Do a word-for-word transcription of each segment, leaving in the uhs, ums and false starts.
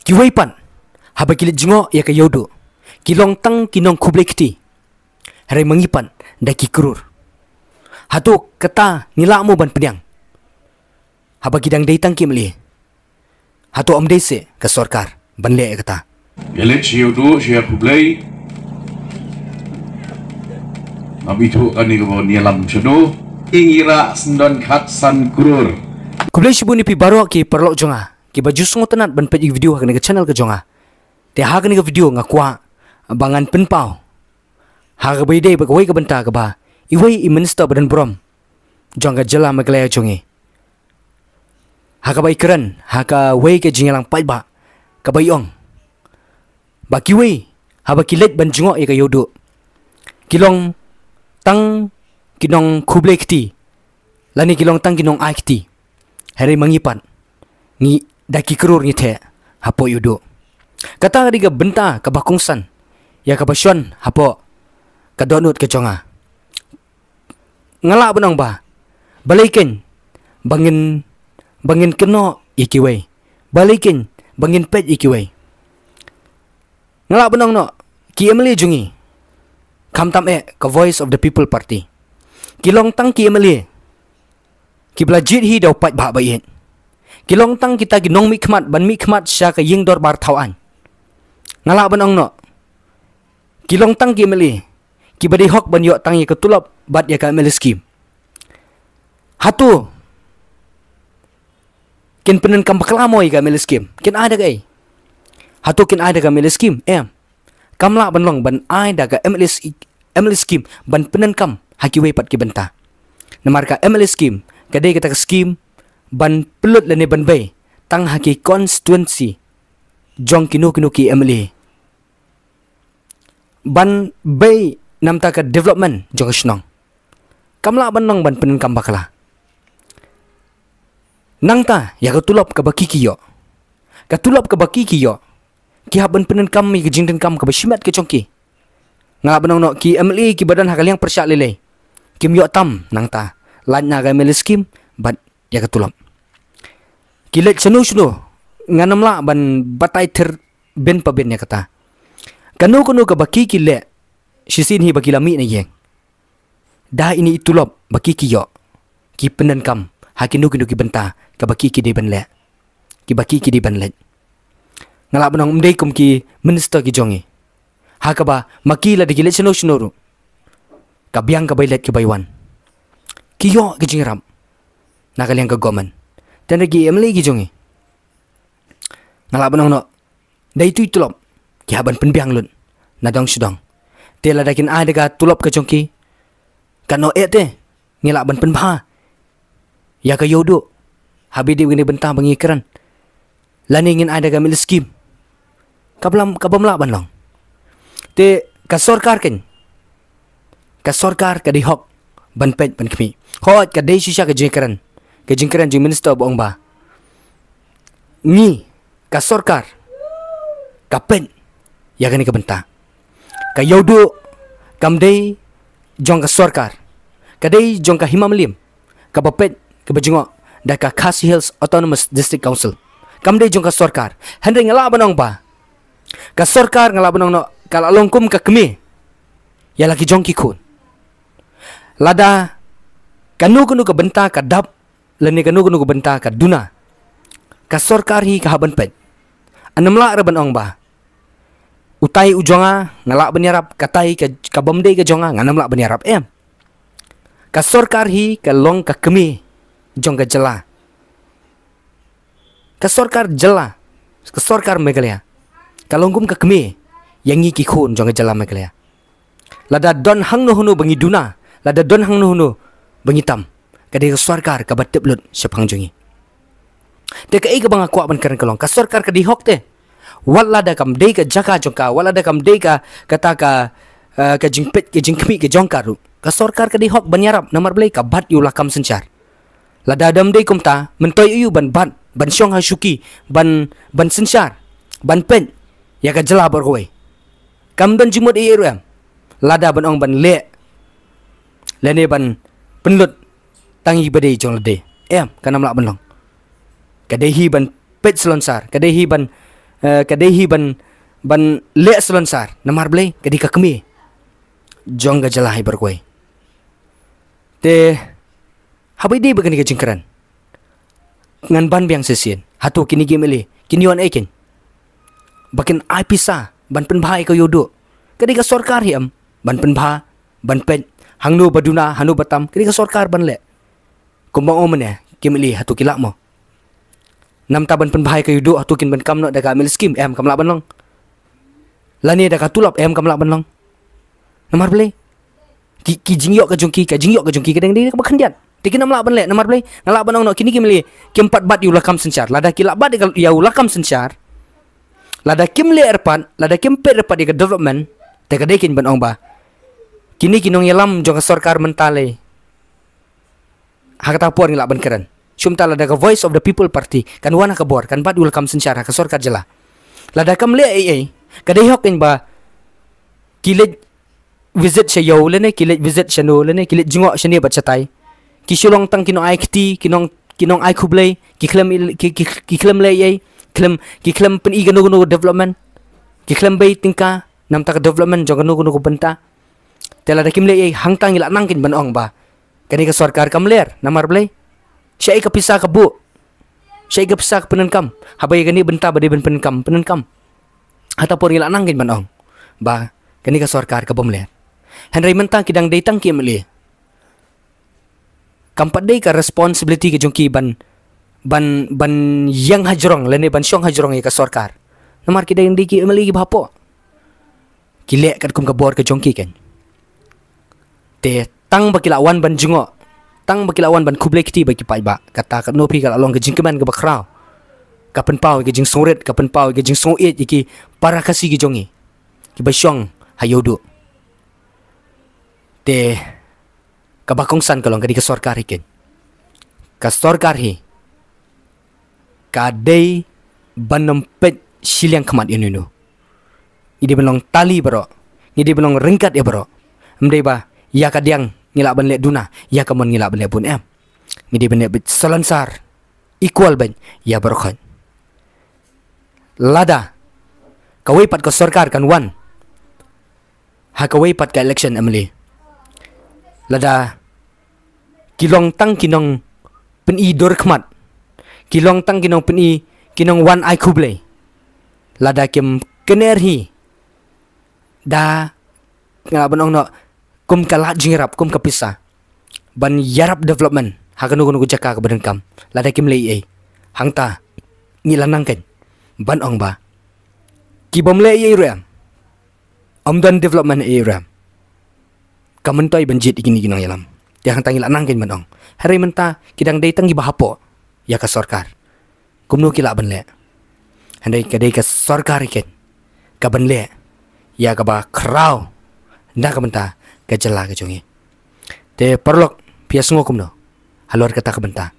Kiwei pat, haba ki leit jngoh ïa ka Ïewduh, ki long tang ki nongkhublei kti. Hynrei ma ngi pat da ki klur. Hato kata ngi lah mo ban pdiang? Haba ki dang dei tang ki M L A, hato ym dei seh ka sorkar ban leh ïa kata? Ïa leit sha Ïewduh, sha ïakhublei. Ngam ithuh kane kaba ïalam shano. Ïa ngi rah shen don khatsan klur. Khublei shibun ïa phi baroh ki paralok jong nga kiba ju sngewtynnat ban peit ïa ka video ha kane ka channel ka jong nga. Te ha kane ka video nga kwah ba ngan pynpaw ha kaba ïadei bad kawei ka bynta kaba iwei i minister ba don burom jong ka jylla Meghalaya jong ngi, ha kaba i kren ha kawei ka jingïalang paidbah, kaba i ong ba kiwei, haba ki leit ban jngoh ïa ka Ïewduh, ki long tang ki nongkhublei kti, lane ki long tang ki nongai kti. Hynrei ma ngi pat, ngi da ki klur ngi theh hapoh Ïewduh. Kata ka dei ka bynta kaba kongsan ïa kaba shon hapoh ka dohnud ka jong nga. Nga lah ban ong ba, balei keiñ ba ngin, ba ngin kynnoh ïa kiwei? Balei keiñ ba ngin peit ïa kiwei? Nga lah ban ong noh, ki M L A jong ngi, khamtam eh ka Voice of the People Party, ki long tang ki M L A kiba la jied hi da u paidbah ba ïeit. Ki long tang kita ki nongmihkhmat ban mihkhmat sha ka ïing dorbar thaw aiñ. Nga lah ban ong noh, ki long tang ki M L A kiba dei hok ban ïoh tang ïa ka tulop bad ïa ka M L A scheme. Hato kin pyndonkam bakla mo ïa ka M L A scheme? Kin ai da kaei? Hato kin ai da ka M L A scheme? Em. Kam lah ban long ban ai da ka M L A s-, M L A scheme ban pyndonkam ha kiwei pat ki bynta. Namar ka M L A scheme ka dei kata ka scheme ban pynlut lane ban bei tang ha ki constituency jong kino kino ki M L A ban bei namar ka development jong ka shnong. Kam lah ban long ban pyndonkam bakla. Nangta ïa ka tulop kaba ki ki ïoh, ka tulop kaba ki ki ïoh, ki hap ban pyndonkam ïa ka jingdonkam kaba shimet ka jong ki. Nga lah ban ong noh, ki M L A kiba don ha ka liang pyrshah lei lei kim ïoh tam nangta, lait na ka M L A scheme bad ïa ka tulop. Ki leit shano shano, ngan ym lah ban batai thyrbin pabin ïa kata. Kano kano kaba ki ki leh shisien hi ba ki la mih na ïing, da ine i tulop ba ki ki ïoh, ki pyndonkam ha kino kino ki bynta kaba ki ki dei ban leh, kiba ki ki dei ban leit. Nga lah ban ong ym dei kum ki minister ki jong ngi, ha kaba ma ki lada ki leit shano shano ruh, ka biang ka bai leit ka bai wan, ki ïoh ka jingïarap na ka liang ka government. Te hynrei ki M L A ki jong ngi, nga lah ban ong noh, da itu i tulop ki hap ban pynbiang lut na dong sha dong. Te lada kin ai da ka tulop ka jong ki, katno eh te ngi lah ban pynbha ïa ka Ïewduh ha ba ïadei bad kane ka bynta ba ngi kren? Lane ngin ai da ka M L A scheme? Ka bym, ka bym lah ban long. Te ka sorkar keiñ, ka sorkar ka dei hok ban peit ban khmih. Hooid, ka dei shisha ka jingkren, ka jingkren jong i minister ba ong ba ngi, ka sorkar, ka peit ïa kane ka bynta. Ka Ïewduh kam dei jong ka sorkar, ka dei jong ka Hima Mylliem kaba peit kaba jngoh da ka Khasi Hills Autonomous District Council. Kam dei jong ka sorkar. Hynrei nga lah ban ong ba ka sorkar, nga lah ban ong noh, ka la long kum ka kmie ïa la ki jong ki khun. Lada kano kano ka bynta ka dap lane kano kano ka bynta ka duna, ka sorkar hi ka hap ban peit. Ngan ym lah ruh ban ong ba utai u jong nga, nga lah ban ïarap, katai ka, ka bym dei ka jong nga, ngan ym lah ban ïarap, em. Ka sorkar hi ka long ka kmie jong ka jylla. Ka sorkar jylla, ka sorkar Meghalaya, ka long kum ka kmie ïa ngi ki khun jong ka jylla Meghalaya. Lada don hangno hangno ba ngi duna, lada don hangno hangno ba ngi tam, ka dei ka sorkar kaba tip lut shaphang jong ngi. Te kaei kaba nga kwah ban kren ka long, ka sorkar ka dei hok te, wat lada kam dei ka jaka jong ka, wat lada kam dei ka, kata ka, eh, ka jingpeit, ka jingkhmih ka jong ka ruh, ka sorkar ka dei hok ban ïarap. Namar balei? Ka bat ïa u lakam synshar. Lada dam dei kumta, myntoi aïu ban bat, ban shong ha shuki, ban, ban synshar, ban peit ïa ka jylla baroh kawei? Kam don jingmut ei ei ruh, em, lada ban ong ban leh lane ban pynlut tang ïa kiba dei jong lade, em, kan ym lah ban long. Ka dei hi ban peit slonsar, ka dei hi ban, eh, ka dei hi ban, ban leh salonsar. Namar balei? Ka dei ka kmie jong ka jylla hi baroh kawei. Te haba ïadei bad kane ka jingkren, ngan ban biang shisien. Hato kine ki M L A kin ïoh ei keiñ ba kin ai pisa ban pynbha ïa ka ïewduh? Ka dei ka sorkar hi em ban pynbha, ban peit hangno ba duna, hangno ba tam. Ka dei ka sorkar ban leh. Kumba ong mynne ki M L A, hato ki lah mo? Namar ban pynbha ïa ka ïewduh, hato kin ban kam noh da ka M L A scheme? Em, kam lah ban long. Lane da ka tulop? Em, kam lah ban long. Namar balei? Ki, ki jingïoh ka jong ki, ka jingïoh ka jong ki ka dang dei kaba khyndiat. Te kim lah ban leh. Namar balei? Nga lah ban ong noh, kine ki M L A kim pat bat ïa u lakam synshar. Lada ki lah bat ïa u lakam synshar, lada kim leh ruh pat, lada kim peit ruh pat ïa ka development, te ka dei keiñ ban ong ba kine ki nongïalam jong ka sorkar mynta lei, ha kata por ngi lah ban kren. Shu mynta lada ka Voice of the People Party kan wan ha ka bor, kan bat ïa u lakam synshar ha ka sorkar jylla, lada kam leh ei ei, ka dei hok keiñ ba ki leit visit sha ïew lane ki leit visit shano lane ki leit jngoh shane bad shatai. Ki shu long tang ki nongai kti, ki nong, ki nongai khublei, ki khlem, ki, ki, ki khlem leh ei ei, khlem, ki khlem pyni kano kano development, ki khlem bei tyngka namar ka development jong kano kano ka bynta. Te lada kim leh ei ei, hangta ngi lah nang keiñ ban ong ba kane ka sorkar ka mler. Namar balei? Shaei ka pisa ka buh? Shaei ka pisa ka pyndonkam? Haba ïa kane ka bynta ba dei ban pyndonkam, pyndonkam. Ha kata por ngi lah nang keiñ ban ong ba kane ka sorkar ka bym leh. Hynrei mynta ki dang dei tang ki M L A, kam pat dei ka responsibility ka jong ki ban, ban, ban ïeng hajrong lane ban shong hajrong ïa ka sorkar. Namar ki dang dei ki M L A kiba hapoh. Ki leh katkum ka bor ka jong ki keiñ. Te tang ba ki lah wan ban jngoh, tang ba ki lah wan ban khublei kti bad ki paidbah, kata katno phi ka lah long ka jingkmen kaba khraw. Ka pynpaw ïa ka jingsngewrit, ka pynpaw ïa ka jingsngewieit ïa ki para Khasi ki jong ngi kiba shong ha ïewduh. Te kaba kongsan ka long, ka dei ka sorkar hi keiñ. Ka sorkar hi ka dei ban ym peit shiliang khmat ïa uno uno. Ngi dei ban long tali baroh, ngi dei ban long ryngkat ïa baroh. Ym dei ba ïa ka diang ngi lah ban leh duna, ïa ka mon ngi lah ban leh bun, em. Ngi dei ban leh beit salonsar, equal beit ïa baroh khoit. Lada kawei pat ka sorkar kan wan ha kawei pat ka election M L A, lada ki long tang ki nongpyni dur khmat, ki long tang ki nongpyni, ki nongwan ai khublei, lada kim kner hi da, nga lah ban ong noh, kum ka lad jingïarap, kum ka pisa ban ïarap development ha kano kano ka jaka kaba donkam, lada kim leh ei ei, hangta ngi lah nang keiñ ban ong ba ki bym leh ei ei ruh, em, ym don development ei ei ruh, em. Ka myntoi ban jied ïa kine ki nongïalam. Te hangta ngi lah nang keiñ ban ong. Hynrei mynta ki dang dei tang kiba hapoh ïa ka sorkar. Kumno ki lah ban leh? Hynrei ka dei ka sorkar hi keiñ ka ban leh ïa kaba khraw na ka bynta ka jylla ka jong ngi. Te paralok, phi ïa sngew kumno halor kata ka bynta?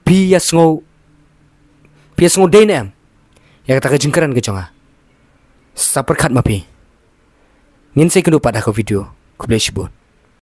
Phi ïa sngew, phi ïa sngew dei ne em ïa kata ka jingkren ka jong nga? Sa pyrkhat ma phi. Ngin sa ïakynduh pat ha ka video. Khublei shibun.